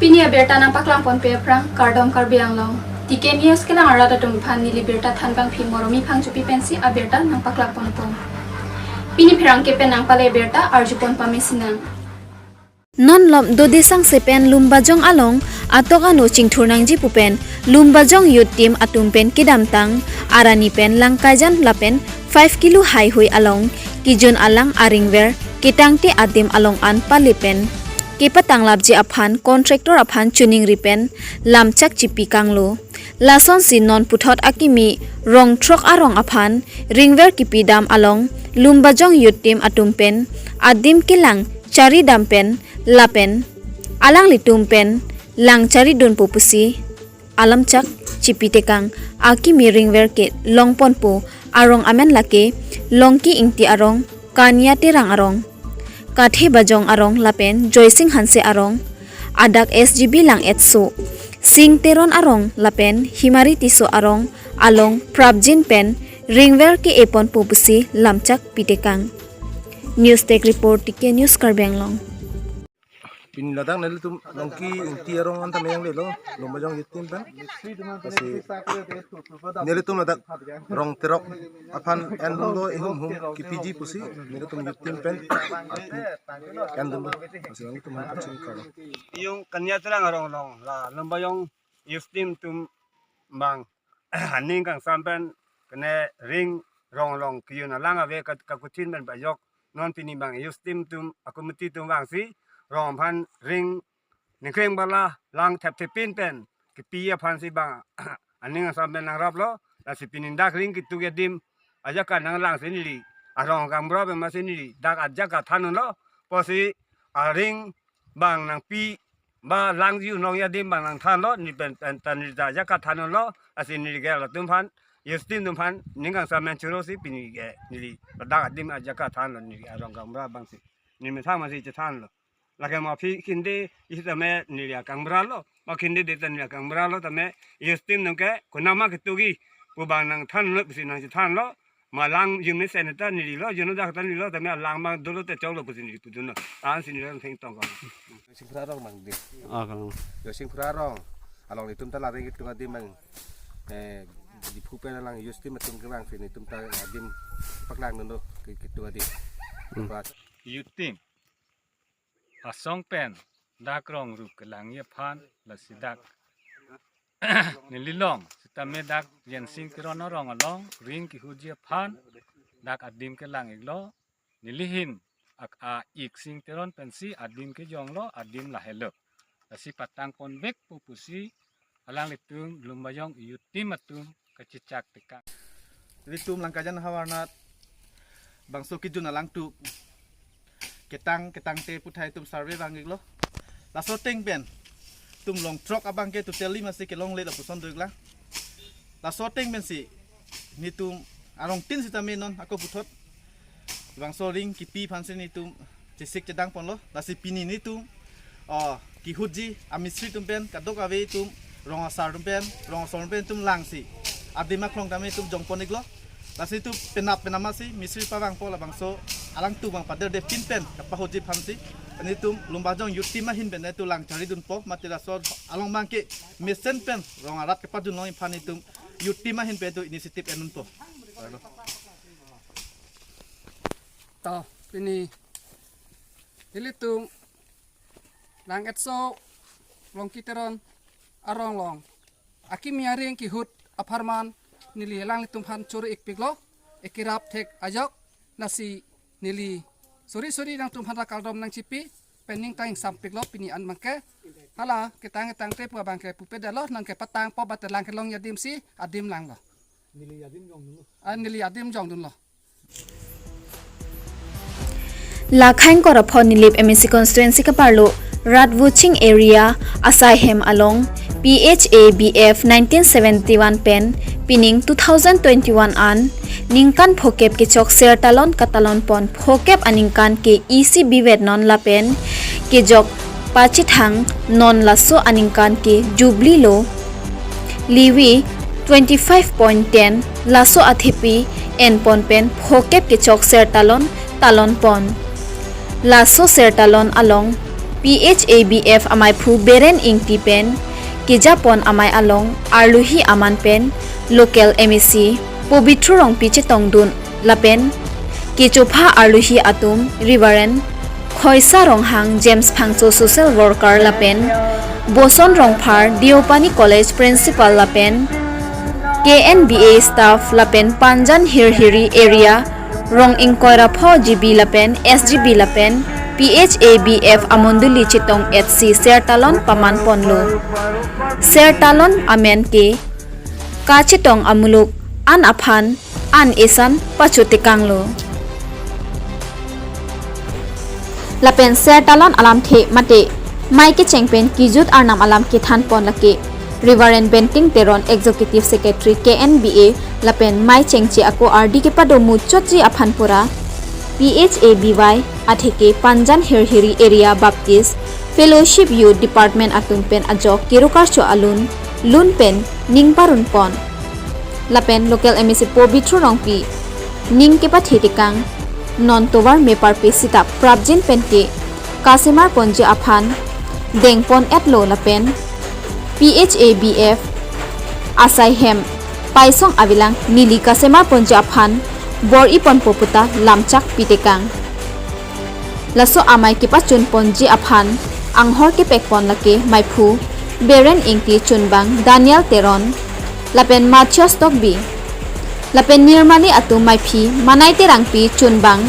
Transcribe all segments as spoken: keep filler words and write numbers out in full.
Pini abirta nangpaklang ponpe aphrang kardom Karbi Anglong. T K News kelang arat atum aphan neli birta thanbangpi Moromi Phangchopi pensi abirta nangpaklang ponpo. Pini pherangke pen nangpale birta arjupon pame sinang. Non lop dode sangse pen Lumbajong along atok ano chingthur nangji pu pen Lumbajong Youth Team atum pen kedamtang Arani pen Langkajan lapen five kilo haihui along kejun alang aringver ketangte adim along an pale pen kepatanglapji aphan contractor aphan choningri pen lamchak chipi kanglo. Lasonsi non puthot akimi rong throk arong aphan ringver kipidam along Lumbajong Youth Team atum pen adim kelang charidam pen lapen alanglitum pen lang charidunpo pusi alamchak chipitekang. Akimi ringver kelong ponpo arong amen lake Longki Ingti arong, Kania Terang arong, Kathe Bajong arong lapen Joysing Hanse arong, adak S G B Lang Etso, Sing Teron arong lapen Himari Tisso arong along prapjin pen ringver ke-e ponpo pusi lamchak pitekang. News Desk Report, T K News Karbi Anglong. Pini ladak nelitum Longki Ingti arong anta meyang lelo, Lumbajong Youth Team pen. Lasi nelitum ladak rong terok aphan endunlo, ihum hum kipiji pusi nelitum Youth Team pen endunlo. Lasi nelitum aphan kachini karo. Yung Kania Terang arong along la Lumbajong Youth Team atum bang aning kangsam pen kene ring rong along kejun alang ave ka, kakuthin pen pajok. Non pini bang Youth Team atum a-committee atum bangsi rong aphan ring ningkreng bala lang thepthepin pen kipi aphansi bang aning kangsam pen nangraplo. Lasi pini dak ring ketu adim ajaka nanglangsi neli arong kangbura pen masi neli dak ajaka thandunlo. Pusi aring bang nangpi ba langji unong adim bang nangthanlo, neli pen, pen, pen neli ta ajaka thandunlo. Lasi neli ke latum aphan, Youth Team atum aphan ning kangsam pen chorosi pini ke neli ladak adim ajaka thandunlo, neli arong kangbura bangsi. Neli methang masi chethanlo. Lake ma aphi khinde isi tame neli akangburalo, ma khinde de ta neli akangburalo tame Youth Team atum ke konama ketugi pu bang nangthanlo pusi nangchethanlo. Ma lang jumni sen ta neli lo, jumni dak ta neli lo, tame lang bang dolo te choklo pusi neli pudunlo. Ansi neli thengtong ko. Singpura arong bang de. Ah, kalang. Yo Singpura arong. Along nelitum ta la ring ketu adim bang. Eh, Diphu pen alang Youth Team atum ke bangsi nelitum ta adim paklangdunlo ke, ketu adim. Hmm. Ba- Youth Team asong pen dak rong rup kelangji aphan lasi dak neli long sitame dak Jensing Teron arong along ring kehutji aphan dak adim kelang-iklo. Neli ahin ak a-ik Sing Teron pensi adim kejonglo, adim lahelo. Lasi patang ponvekpo pusi alanglitum Lumbajong Youth Team atum kachechak tekang. Nelitum Langkajan havar anat bangso kejun alangtum ketang ketangte puthai atum survey vang-iklo. Laso ateng pen itum long throk abang ke totally masi kelongle lapuson do-iklang. Laso ateng pensi nelitum arong tin sitame non ako puthot bangso ring kipi aphansi nelitum chesik chedang ponlo. Lasi pini nelitum, oh, kehutji amistri atum pen kadokave itum rong asar atum pen, rong asor atum pen itum langsi adim aklong tame itum jong pon-iklo. Lasi itum penap penap masi mistri pavangpo, labangso alangtum bang paderdepin pen kapahutji aphansi nelitum Lumbajong Youth Team ahin pen itum lang charidunpo, mate laso along bang ke mesen pen rong arat kepajun longji aphan itum Youth Team ahin pen itum initiative endunpo. To, pini ilitum Lang Etso Longki Teron arong along akimi aring kehut apharman neli alanglitum aphan choro-ikpiklo, ekerap thek ajok. Lasi neli suri suri nangtum aphan ta kardom nangchipi pen ning ta ingsampiklo pini an bang ke. Hala ketang ketangte pu abang ke pupedetlo, nang ke patangpo, bate lang kelongji adim si adim langlo. Neli adim jongdunlo. Ah, neli adim jongdunlo. Lakhaing Korapho Nilip M A C constituency kaparlo Ratvuching area asaihem along P H A B F nineteen seventy-one pen pining two thousand twenty-one an ningkan phokep kechok sertalon katalon pon phokep aningkan ke isi bivet non lapen kejok pachethang non laso aningkan ke Jubilee lo. Liwi twenty-five point ten laso athepi enpon pen phokep kechok sertalon talon pon. Laso sertalon along P H A B F amaiphu Beren Ingti pen kejapon amei along arlohi aman pen local M A C Pobitro Rongpi chetongdun lapen kechopha arlohi atum Reverend Khoisa Ronghang, James Phangcho, social worker lapen Boson Rongphar, Deopani College principal lapen K N B A staff lapen Panjan Hirhiri area rong ingkoi ra pho G B lapen S G B lapen P H A B F amondoli chetong-et si sertalon paman ponlo. Sertalon amen ke kachetong amuluk an aphan an esan pachotekanglo. Lapen sertalon alamthe mate mei kecheng pen kejut arnam alam kethan pon lake Reverend Benting Teron, Executive Secretary K N B A, lapen mei chengche ako ardi kepado muchotji aphan pura P H A B Y atheke Panjan Hirhiri Area Baptist Fellowship Youth Department atum pen ajok kiru karcho alun lun pen ning parun pon. Lapen local M A C Pobitro Rongpi ning kepathe tekang, non tovar me parpe sita prapjin pen ke kasemar ponji aphan dengpon-etlo lapen P H A B F asai hem paisong avelang, neli kasemar ponji aphan bor-i ponpo puta lamchak pitekang. Laso amei kepachun ponji aphan anghor kepek pon lake meiphu Beren Ingti, chunbang Daniel Teron lapen Matthias Tokbi, lapen nirmali atum meiphi Manai Terangpi, chunbang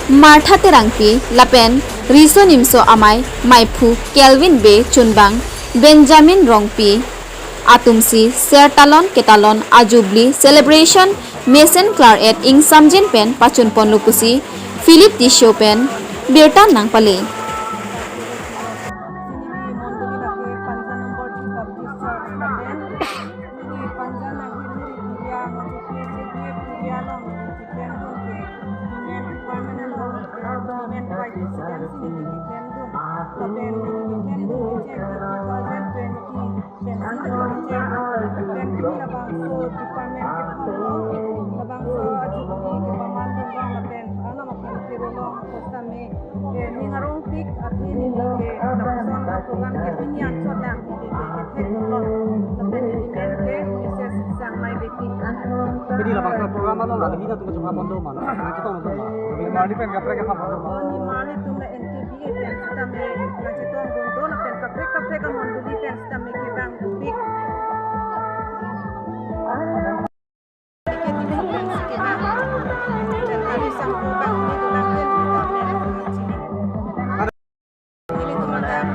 Martha Terangpi, lapen riso nimso amei meiphu Kelvin Bey, chunbang Benjamin Rongpi atumsi sertalon ketalon ajubli celebration mesen klar-et ingsamjin pen pachun ponlo pusi Philip Tissho pen birta nangpale. Sini di mondoli lake Panjan number three Baptist Church lapen sini Panjan ahir hiri kuria ngaji P H A B F kuria along keklem dun ke Women Department along Women Vice President sini keklem dun lapen keklem dun kecheng ke two thousand twenty pensi lake kecheng pen pini labangso department kethom along labangso ajubili kepaman dun along lapen alam aphan kerolong sitame, eh, ning arongpik athe neli ke lapuson aprogram ke pini anchot dang neli ke kethek dun along lapen neli men ke Missus Sangmai Beypi. Pini labangso program along lalu hina atum kachongha pon do ma, nangchetong do ma? Nimarli pen kaprek kepha pon do ma? Oh, nimarli atum la N K B A pen sitame nangchetong dun do lapen kaprek kaprek amondoli pen sitame kevang dopik. Nelitum adap,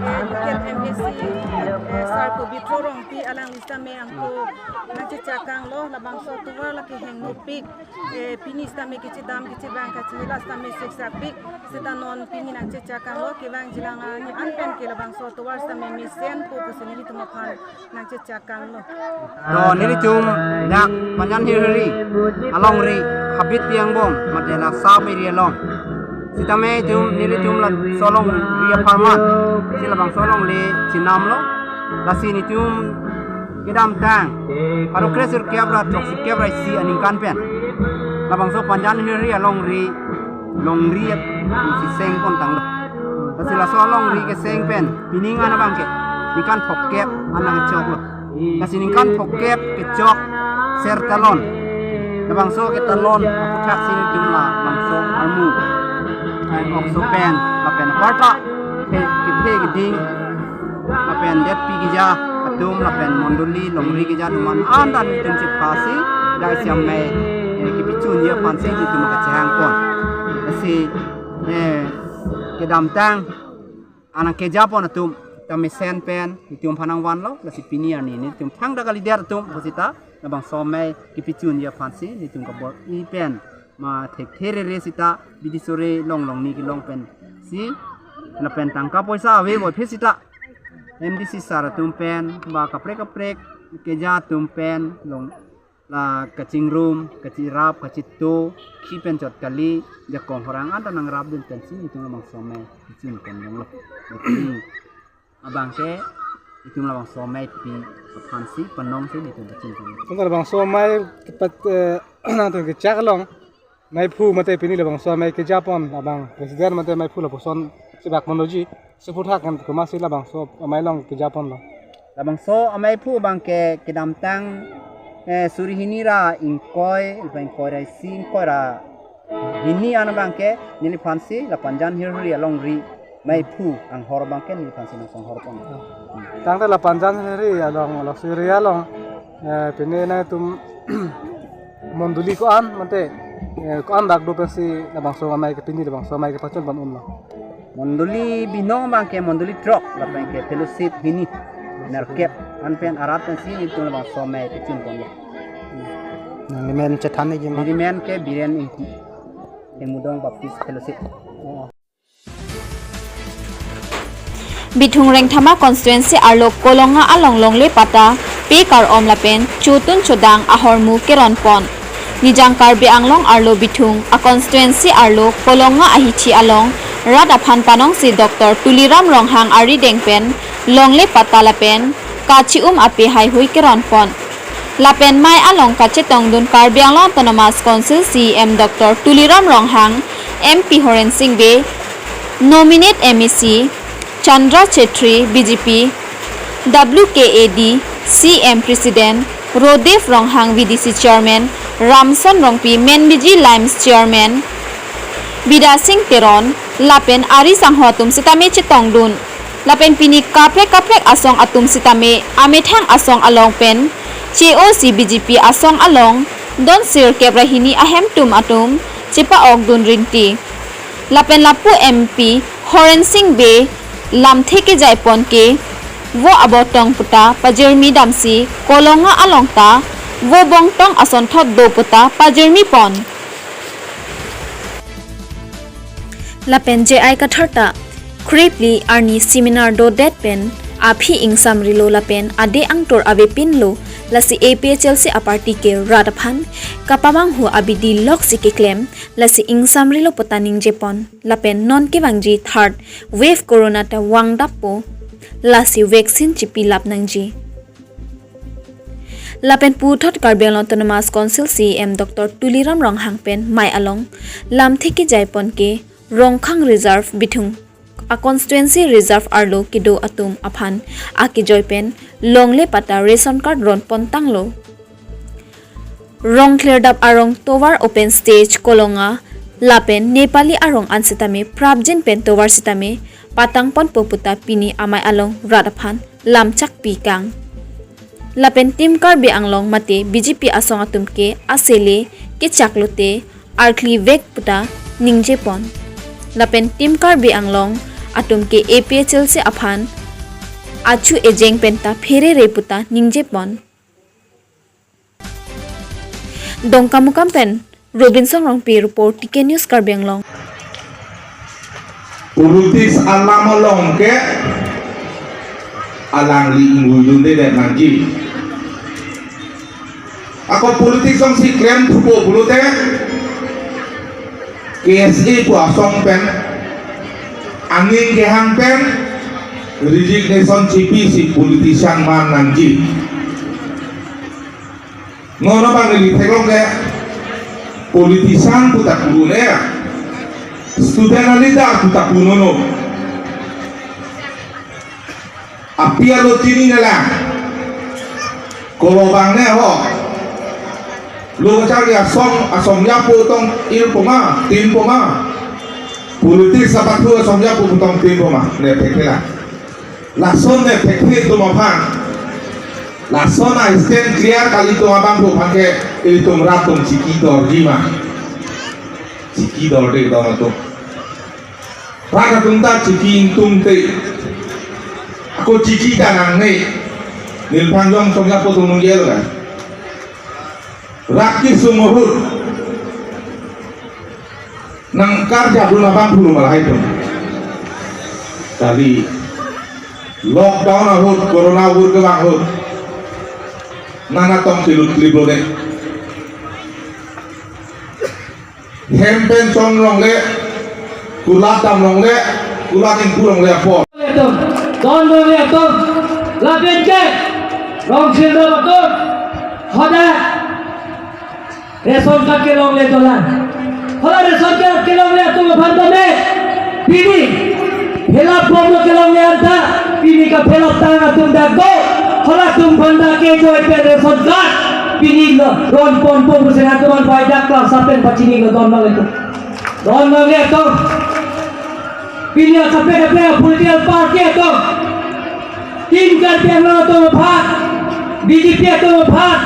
eh, local M A C, eh, Sar Pobitro Rongpi alangli sitame angko nangchechak tanglo, labangso atovar lake hengnopik, eh, pini sitame kechedam kechevang kachehela sitame siksakpik, seta non pini nangchechak tanglo, kevangjilang ani an pen ke labangso atovar sitame mesenpo pusi nelitum aphan nangchechak tanglo. To nelitum dak Panjan Hirhiri alongri Habit Piangbong mate la sub area along. Sitame itum nelitum laso alongri apharman si labangso alongle chenamlo. Lasi nelitum kedamtang pharo kresirkep ra throksi kep ra isi aningkan pen labangso Panjan Hirhiri alongri longri isi seng pon tanglo. Lasi laso alongri keseng pen pining an abang ke ningkan phokep an nangchoklo. Lasi ningkan phokep kechok sertalon. Labangso ketalon aputhaksi nelitum labangso armu, eh, okso pen lapen aparta ke kethe keding lapen detpi keja atum lapen mondoli longri keja atum an anta nelitum chephasi dai siam mei, eh, kepachunji aphansi nelitum kachehang pon. Lasi, eh, kedamtang an nangkejapon atum ta mesen pen nelitum aphan nangvanlo, lasi pini arni nelitum thangta kalidet atum apusita labangso mei kepachunji aphansi nelitum kabor-i pen ma thekthe rere sita bidi sore longlong ni kelong pensi lapen tangka poisa ave boi phe sita M D C sir atum pen ba kaprek kaprek keja atum pen long la kachingrum, kachirap, kachito, khi pen chot kali, jakong horang anta nangrap dun pensi nelitum labangso mei kechun pen longlo. Nelitum abang ke nelitum labangso mei pi aphansi panongsi nelitum kechun pen longlo. Sungkar labangso mei kepat, eh, nangtum kechak along meiphu mate pini labangso mei kejapon abang president mate meiphu lapuson Chebak monoji, sephuthak kan komatsi labangso amei along kejaponlo. Labangso amei aphu abangke kedamtang, eh, suri hini ra ingkoi, ingkoi ra isi, ingkoi ra hini an abangke neliphansi la Panjan Hirhiri alongri amei aphu anghor abangke neliphansi nangchonghorpon. Tangte la Panjan Hirhiri along, la suri along, eh, pine nangtum mondoli ko-an mate, eh, ko-an dak do pensi labangso amei ke pini labangso amei kepachunpon unlo? Mondoli binong abangke mondoli throk, lapen ke fellowship hini nerkep, anpen arat pensi nelitum labangso amei kepachunponlo. Nangli men chethan nangji ma? Neli men ke Biren Ingti, Hemudong Baptist Fellowship. Bithung Rengthama constituency arlo Kolonga along longle patta pe kar-om lapen chotun chodang ahormu keronpon. Nijang Karbi Anglong arlo Bithung a constituency arlo Kolonga ahithi along rat aphan kanongsi Doctor Tuliram Ronghang arideng pen longle patta lapen kachi-um ape haihui keronpon. Lapen mei along kachetongdun Karbi Anglong Autonomous Council C E M Doctor Tuliram Ronghang, M P Horen Sing Bey, nominate M A C Chandra Chetri B J P, W K A D C M President Rodev Ronghang, V D C Chairman Ramson Rongpi, Menbiji Limes Chairman Bidya Sing Teron lapen ari sangho atum sitame chetongdun. Lapen pini kaprek kaprek asong atum sitame amethang asong along pen che-osi B J P asong along don sirkep ra hini ahemtun atum chepa-okdun rinti. Lapen lapu M P Horen Sing Bey lamthe kejaipon ke vo abotong puta pajirmi damsi Kolonga along ta vo bongtong asonthot do puta pajirmipon. Lapen J I Kathar ta kre phli arni seminar dodet pen aphi ingsamrilo lapen ade angtur avepinlo, lasi A P H L C a party ke rat aphan kapamanghu abidi loksi keklem, lasi ingsamrilo puta ningjepon. Lapen non kevangji third wave corona ta vangdappo, lasi vaccine chipilap nangji. Lapen puthot Karbi Anglong Autonomous Council C E M Doctor Tuliram Ronghang pen mei along lamthe kejaipon ke Rongkhang Reserve Bithung a constituency reserve arlo kedo atum aphan akejoi pen longle patta ration card ronpon tanglo. Rongkhlirdap arong tovar open stage Kolonga lapen Nepali arong an sitame prapjin pen tovar sitame patangponpo puta pini amei along rat aphan lamchakpi kang. Lapen Team Karbi Anglong mate B J P asong atum ke asele kechak lote arklivek puta ningjepon. Lapen Team Karbi Anglong atum ke A P H L C aphan achu ejeng penta pherere puta ningjepon. Dongkamukam pen Robinson Rongpi report, T K News Karbi Anglong. Politics alam along ke alangli ingui dunde det nangji. Ako politics along si klem thupo pulote K S A pu asong pen aning kehang pen resignation chipi si politician man nangji. Non abang neli theklong ke politician puta pulo ne, student leader puta pulo no. Api alo chini nela. Kolo abang ne ho. Lo kachari asong, asong yapo tong ilpo ma, tinpo ma. Politics apathu asong yapo tong tinpo ma. Ne thekthe la. Lason ne thekthe atum aphan. Lason a stand clear kali atum abangphu aphan ke ilitum rat atum chiki dorji ma. Chiki dorde dong atum. Rat atum ta chiki ingtungte. Ako chiki ta nangne. Nilphang jong song yapo tum nunggel ka. Rat kesung ahut nangkarjapdun abangphu lo malahai atum. Kali lockdown ahut, corona ahut kevang ahut nana tong tilut klip lo de. Hem pen chon longle, kulat dam longle, kulat ingpu longle apor. Atum, don longle atum, lapen ke, Rongkhlirdap atum, hadak ration card kelongle dolang. Hala ration card kelongle atum aphan tame, pini Fill up bomlo kelongle anta, pini ka fill up tang atum dak do, halatum aphan dak kejoi pen ration card, pini lo ron ponpo pusi latum aphan bai dak class seven pachinilo, don nangle atum. Don nangle atum. Pini akaprek kaprek political party atum. Team Karbi Anglong atum aphan, B J P atum aphan,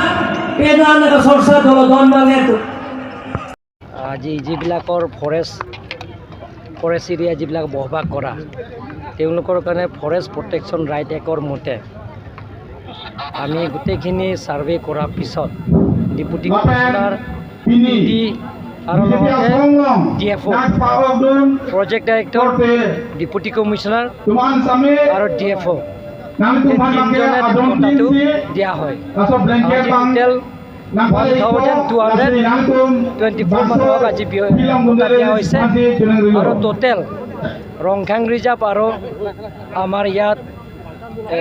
penang nang kasorsa dolo, don nangle atum. আজি যিবিলাকৰ forest, forest area যিবিলাক বসবাস কৰা, তেওঁলোকৰ কাৰণে forest protection right এক্টৰ মতে আমি গোটেইখিনি ছাৰ্ভে কৰাৰ পিছত ডেপুটি কমিশ্যনাৰ, পি ডি আৰু লগতে D F O', project director, deputy commissioner আৰু ডি এফ অ', এই তিনিজনে পট্টাটো দিয়া হয়। আজি total one thousand two hundred twenty four মানুহক আজি বিয়-, পট্টা দিয়া হৈছে। আৰু টোটেল ৰংখাং ৰিজাৰ্ভ আৰু আমাৰ ইয়াত, এ,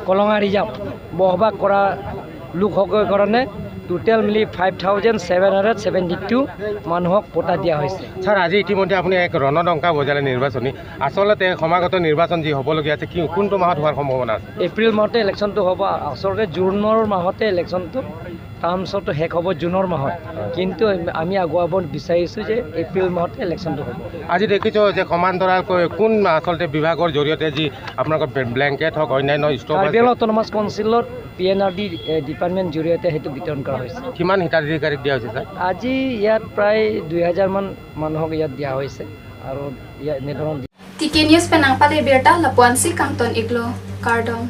কলঙা ৰিজাৰ্ভ বসবাস কৰা লোকসকলৰ কাৰণে টোটেল মিলি five thousand seven hundred seventy two মানুহক পট্টা দিয়া হৈছে। ছাৰ, আজি ইতিমধ্যে আপুনি এক ৰণডংকা বজালে নিৰ্বাচনী। আচলতে সমাগত নিৰ্বাচন যি হ'বলগীয়া আছে, কি, কোনটো মাহত হোৱাৰ সম্ভাৱনা আছে? এপ্ৰিল মাহতে ইলেকশ্যনটো হ'ব। আচলতে জুনৰ মাহতে ইলেকশ্যনটো, টাৰ্মছটো শেষ হ'ব জুনৰ মাহত। কিন্তু আমি আগুৱাব বিচাৰিছোঁ যে এপ্ৰিল মাহতে ইলেকশ্যনটো হ'ব। আজি দেখিছোঁ যে সমান্তৰালকৈ কোন আচলতে বিভাগৰ জৰিয়তে যি আপোনালোকৰ ব্লে-, ব্লেংকেট হওক, অন্যান্য ষ্টভ আছে? কাৰ্বি আংলং অট'নমাছ কাউন্সিলত পি এন আৰ ডি, এ, ডিপাৰ্টমেণ্ট জৰিয়তে সেইটো বিতৰণ কৰা হৈছে। কিমান হিতাধিকাৰীক দিয়া হৈছে, ছাৰ? আজি ইয়াত প্ৰায় দুই হাজাৰমান মানুহক ইয়াত দিয়া হৈছে আৰু ইয়াত এনেধৰণৰ T K News pen nangpale birta lapu-ansi kangton iklo, kardom.